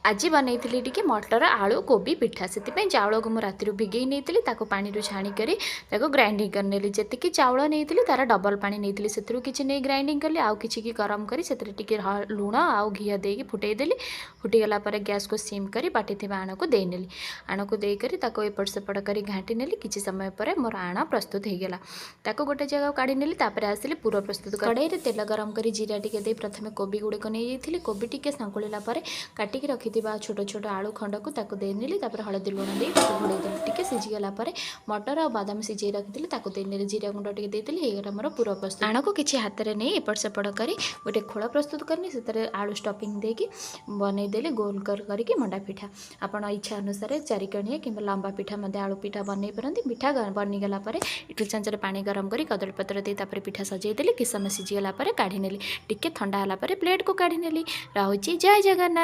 ଆଜି ବନେଇଥିଲି ଟିକେ ମଟର ଆଳୁ କୋବି ପିଠା। ସେଥିପାଇଁ ଚାଉଳକୁ ମୁଁ ରାତିରୁ ଭିଗେଇ ନେଇଥିଲି। ତାକୁ ପାଣିରୁ ଛାଣିକରି ତାକୁ ଗ୍ରାଇଣ୍ଡିଙ୍ଗ କରିନେଲି। ଯେତିକି ଚାଉଳ ନେଇଥିଲି, ତାର ଡବଲ୍ ପାଣି ନେଇଥିଲି। ସେଥିରୁ କିଛି ନେଇ ଗ୍ରାଇଣ୍ଡିଙ୍ଗ କଲି, ଆଉ କିଛି କି ଗରମ କରି ସେଥିରେ ଟିକେ ଲୁଣ ଆଉ ଘିଅ ଦେଇକି ଫୁଟେଇ ଦେଲି। ଫୁଟିଗଲା ପରେ ଗ୍ୟାସ୍କୁ ସିମ୍ କରି ବାଟିଥିବା ଆଣକୁ ଦେଇନେଲି। ଆଣକୁ ଦେଇକରି ତାକୁ ଏପଟ ସେପଟ କରି ଘାଣ୍ଟି ନେଲି। କିଛି ସମୟ ପରେ ମୋର ଆଣ ପ୍ରସ୍ତୁତ ହେଇଗଲା। ତାକୁ ଗୋଟେ ଜାଗାକୁ କାଢ଼ି ନେଲି। ତାପରେ ଆସିଲି ପୁର ପ୍ରସ୍ତୁତ। କଡ଼େଇରେ ତେଲ ଗରମ କରି ଜିରା ଟିକେ ଦେଇ ପ୍ରଥମେ କୋବି ଗୁଡ଼ିକ ନେଇଯାଇଥିଲି। କୋବି ଟିକେ ସଙ୍କୁଳିଲା ପରେ କାଟିକି ରଖିଥିବା ଛୋଟ ଛୋଟ ଆଳୁ ଖଣ୍ଡକୁ ତାକୁ ଦେଇନେଲି। ତାପରେ ହଳଦୀ, ଲୁଣ ଦେଇ ତାକୁ ଘୋଡ଼େଇ ଦେଲି। ଟିକେ ସିଝିଗଲା ପରେ ମଟର ଆଉ ବାଦାମ ସିଝେଇ ରଖିଥିଲି, ତାକୁ ଦେଇନେଲି। ଜିରା ଗୁଣ୍ଡ ଟିକେ ଦେଇଦେଲି। ହେଇଗଲା ମୋର ପୁର ପ୍ରସ୍ତୁତ। ଆଣକୁ କିଛି ହାତରେ ନେଇ ଏପଟ ସେପଟ କରି ଗୋଟେ ଖୋଳ ପ୍ରସ୍ତୁତ କରିନି। ସେଥିରେ ଆଳୁ ଷ୍ଟଫିଂ ଦେଇକି ବନେଇଦେଲି ଗୋଲ କରିକି ମଣ୍ଡା ପିଠା। ଆପଣ ଇଚ୍ଛା ଅନୁସାରେ ଚାରିକଣିଆ କିମ୍ବା ଲମ୍ବା ପିଠା ମଧ୍ୟ, ଆଳୁ ପିଠା ବନେଇ ପାରନ୍ତି। ପିଠା ବନିଗଲା ପରେ ଇଟିଲି ଛାଞ୍ଚରେ ପାଣି ଗରମ କରି କଦଳୀପତ୍ର ଦେଇ ତାପରେ ପିଠା ସଜେଇ ଦେଲି। କିଛି ସମୟ ସିଝିଗଲା ପରେ କାଢ଼ି ନେଲି। ଟିକେ ଥଣ୍ଡା ହେଲା ପରେ ପ୍ଲେଟ୍କୁ କାଢ଼ି ନେଲି। ରହୁଛି, ଜୟ ଜଗନ୍ନାଥ।